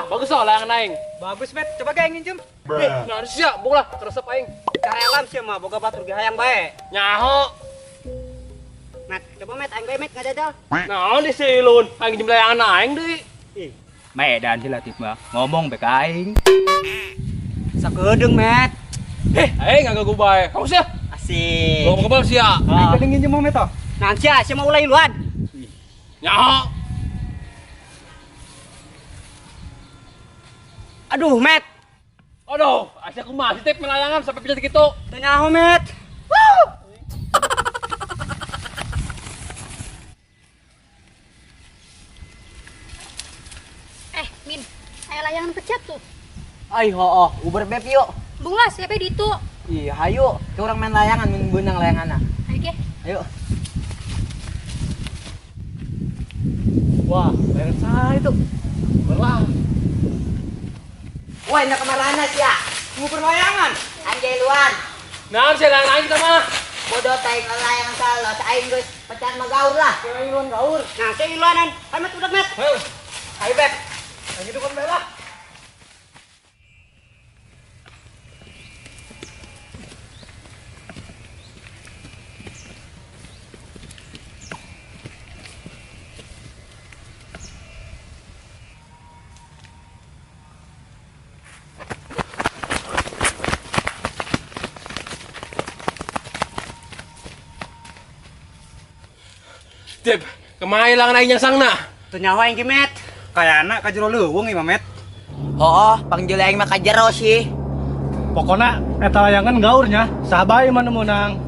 Tah, bagus lah layangan aing. Bagus, Met. Coba ge aing nginjem. Nah, sia, bung lah, resep aing. Karelam sia mah boga batur ge hayang bae. Nyaho. Met, coba Met aing bae Met ngajajal. Naon di silun, aing nginjem layangan aing deui. Ih, Medan si Latif mah ngomong bae ka aing. Sakedeung, Met. Heh, aing ngagagu bae. Kamu sia? Asik. Gua kebal sia. Aing tadi nginjem mah Met toh. Nah, sia, sia mah ulah iluan. Nyaho. Aduh, Met. Aduh, asa kumaha sih tip melayangan sampai bisa gitu. Teu nyaho, Met. Min, aya layangan pecat tuh. Ai hooh, Uber beb yuk. Bung lah, siapa di itu? Ih, hayu, ke urang main layangan mun beunang layanganna. Ayo ge. Ayo. Wah, layangan saya itu. Berlah. Wah, enak kemarana sia. Nguber layangan. Anjay luan. Nah, sia layangan aing kita mah. Bodoh taing layangan salah, aing geus pecat mah gaur lah. Aing iluan gaur. Nah, sia iluanan. Ayo Met udah Met. Ayo. Ayo beb. Aing itu kan lah. Tip, kemana layangan aing yang sangna? Teu nyaho aing ge, Met. Kayana ka jero leuweung ieu mah, Met. Hooh, pangjul aing mah ka jero sih. Pokona eta layangan gaurnya, saha bae mah nu meunang.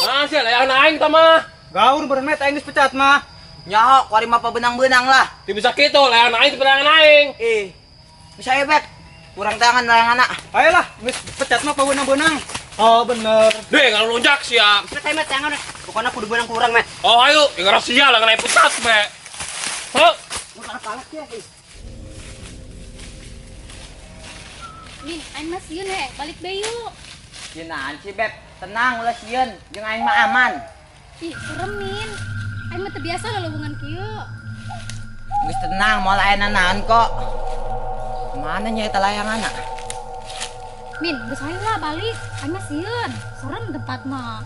Nah, sia layangan aing tah mah. Gaur beureun Met aing geus pecat mah. Nyaho, kuari mah pabeunang-beunang lah. Teu bisa kitu, layangan aing teu layangan aing. Ih, bisa ya beb. Kurang tangan layangan. Ayolah, geus pecat mah pabeunang-beunang. Oh bener. Deh, kalau lonjak sia. Met, ayo Met, jangan. Pokoknya kudu beunang kurang, Met. Oh, ayo, yang rahasia layangan aing pecat, be. Heuh. Mun kalak-kalak sia. Ih. Min, aing mah sieun he, balik bae yuk. Sieun sih beb, tenang ulah sieun, jeung aing mah aman. Ih, serem Min. Aing mah teu biasa lelubungan kieu. Geus tenang, moal aya nanaon kok. Mana nya eta layanganna? Min, geus hayu lah balik. Aing mah sieun, serem tempat mah.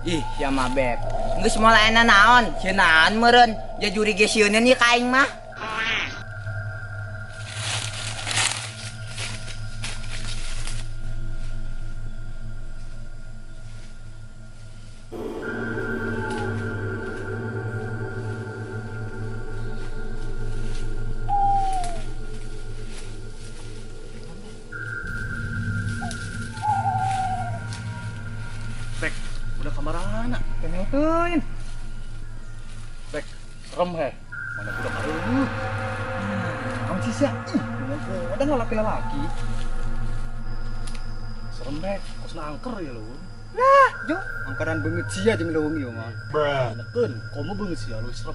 Ih, sia mah beb. Geus moal aya nanaon, sieun naon meureun. Ja juri ge sieuneun ieu ka aing mah. Bek, udah kamarana. Teneuteun. Bek, serem he. Mana budak areuh. Naon sih sia? Ih, ngomong ada ngalaki-laki. Serem bek, kosna angker ya lu. Lah, jo, angkaran beungeut sia jeung leuweung ieu mah. Enakeun, komo beungeut sia lu serem.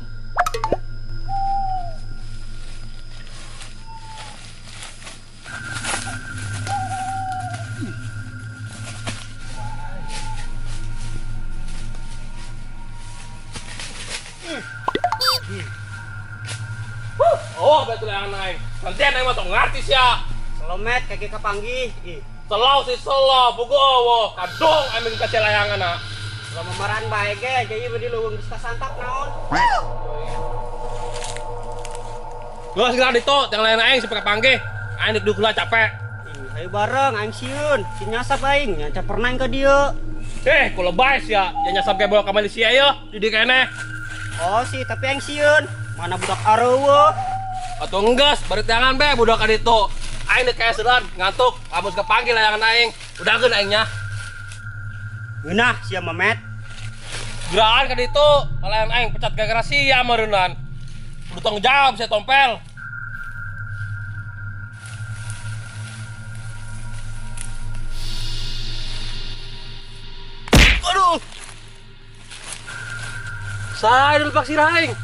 Oh, betul layangan aing. Gantian aing mah tong ngarti sia. Selo Met, kaki kapanggih. Ih, Selo si selo, buku eueuh. Kadung aing kasih layangan na. Ulah mamaran bae ge, jadi beuh di leuweung geus kasantap naon. Gua segera ditu, jangan layangan aing sampai kapanggih. Aing duduk lah capek. Ih, hayu bareng aing sieun. Si nyasap aing, nya pernah aing ka dieu. Eh, ku lebay sia. Nya nyasap ke bawa ka Malaysia ieu, di dieu keneh. Oh sih, tapi aing sieun. Mana budak areueuh. Atau enggas, bari tangan be budak ka ditu. Aing deuk kaeselan, ngantuk, amun kepanggil layangan aing. Udahkeun aingnya. Ngeunah sia mah, Met. Geraan ka ditu, layangan aing pecat gara-gara sia meureunnan. Kudu tanggung jawab sia tompel. Aduh. Saya dulu paksi aing.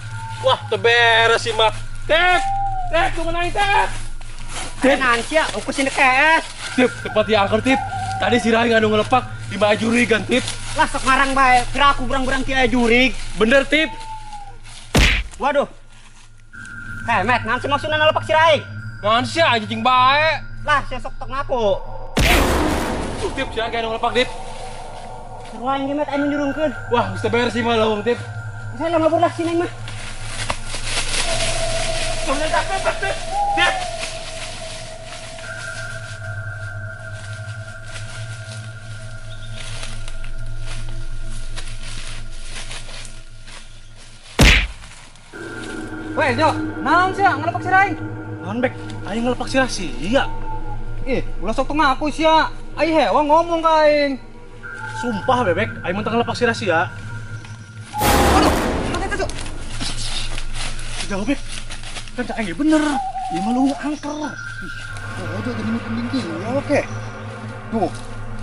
Wah, teu beres sih mah. Tep, tep, tunggu aing tep. Tep, naon sia, ukus ini kees. Tip, tempat diangker tip. Tadi si Rai ngadu ngelepak di baju jurigan tip. Lah sok ngarang bae, kira aku berang-berang ti aya jurig. Bener tip. Waduh. Heh, Met, naon sih maksudna ngelepak si Rai? Naon sia cicing bae. Lah, sia sok tok ngaku. Tuh Tip, sia kayak ngelepak Tip. Seru aing ge met aing nyurungkeun. Wah, geus beres sih mah leuweung Tip. Saya lah ngabur lah sini mah. Tip. Weh, Jo, naon sia ngelepak sirah aing? Naon Bek? Aing ngelepak sirah sia. Ih, ulah sok teu ngaku sia. Ai hewa ngomong ka aing. Sumpah Bebek, aing mun teu ngelepak sirah sia. Aduh, mana eta, Jo? Jauh Bek. Kan cak aing ge bener. Ieu mah leuweung angker. Ih, oh, Jo jadi mending kieu oke. Tuh,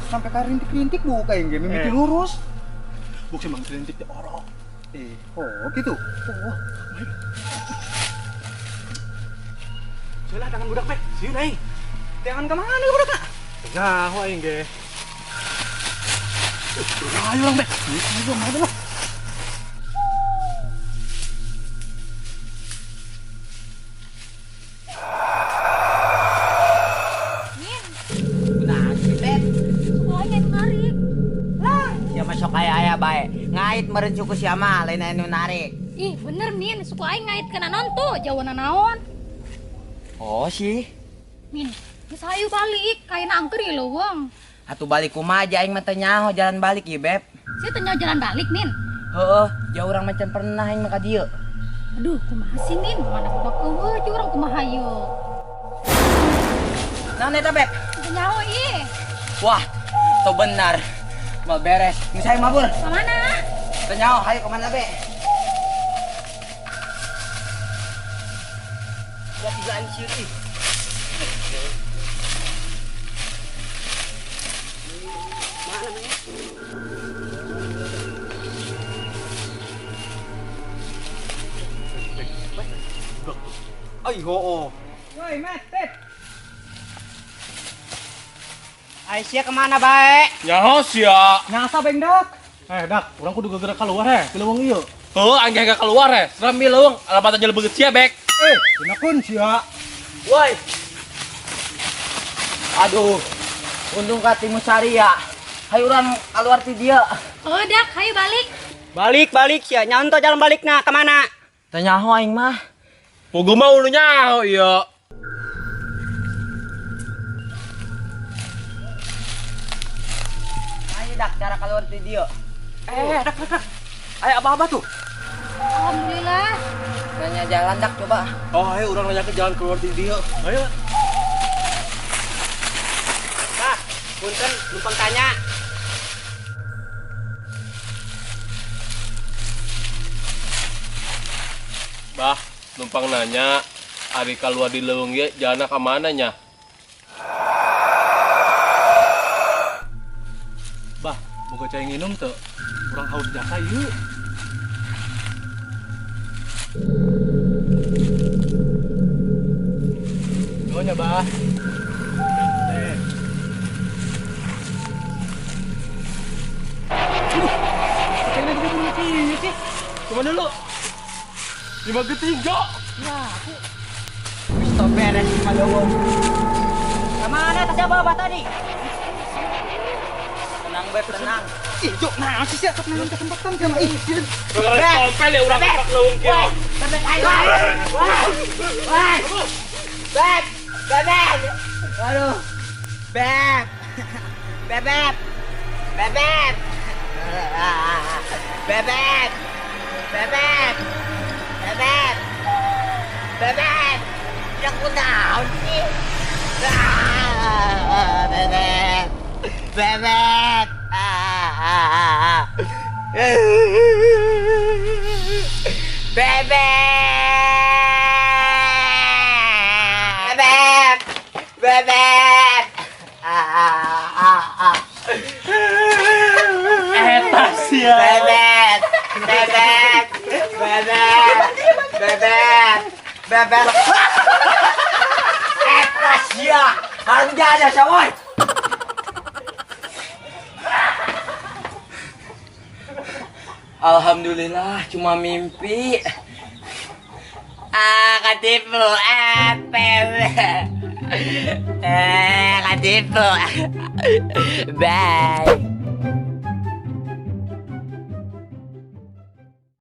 sampai ka rintik-rintik buka aing ge mimiti lurus. Buk sih mang rintik teh orok. Oh gitu. Oh, baik. Sudah tangan budak Bek, sieun aing. Tangan ka mana budak? Nyaho aing ge. Ayo lang Bek. Ayo mana lah. Min, Nah, si Beb. suku aing anu narik. Lah, sia mah sok aya-aya bae. Ngait meureun suku sia mah lain anu narik. Ih, bener Min, suku aing ngait kana naon tuh, jauhna naon. Oh sih. Min, geus hayu balik, kaina angker ieu leuweung. Atuh balik kumaha aja aing mah teu nyaho jalan balik ieu Beb. Sia teu nyaho jalan balik, Min. Heeh, jauh urang macan pernah aing mah ka dieu. Aduh, kumaha sih Min? Mana budak eueuh jeung urang kumaha ieu? Naon eta Beb? Teu nyaho ih. Wah, tuh benar. Mal beres. Geus aing mabur. Ka mana? Teu nyaho, hayu ka mana be? Ya tiga aing sieun ih. Mana namanya? Ai hoo. Woi, Met, Tip. Ai sia kemana bae? Nyaho sia. Nyasa beng dak. Dak, urang kudu gegerak keluar heh, ti leuweung ieu. Heuh, aing ge keluar heh. Serem ieu leuweung, alamat aja lebeut sia Bek. Gunakan sia. Woi. Aduh. Untung ka timu sari ya. Hayu urang keluar ti dieu. Oh, dak, hayu balik. Balik balik sia, nyaho jalan balikna ka mana? Teu nyaho aing mah. Pugu mah ulu nyaho ieu. Ayo dak cara keluar ti dieu. Dak, dak, dak. Aya abah-abah tuh. Alhamdulillah. Nanya jalan dak coba. Oh, ayo urang nanya ke jalan keluar ti dieu. Ayo. Bah, punten numpang tanya. Bah, numpang nanya, ari keluar di leuweung ieu jalanna ka mana nya? Bah, boga cai nginum teu? Urang haus jasa ieu. Nuhun ya, Bah. Teh. Kayaknya juga belum kieu sih. Cuma dulu. Lima geting, Jo. Wis teu beres mah leuweung. Ka mana tas abah tadi? Tenang Beb, tenang. Ih, Jo, nah sih sia sok naon kesempatan kan. Ih, sieun. Tompel ya urang ka leuweung kieu. Beb, ayo. Wah. Wah. Beb, Bebek. Aduh. Beb. Bebek. Bebek. Bebek. Bebek. Bebek. Bebek. Ya kunaon sih? Ah, Bebek. Bebek. Ah. Bebek. Bebek. Bebek. Ah. Eta sia. Bebek. Bebek. Bebek. Bebek. Bebek. Eta sia. Harga ada sawai. Alhamdulillah cuma mimpi. Ah, katipu. Ah, pem. Eh, katipu. Bye.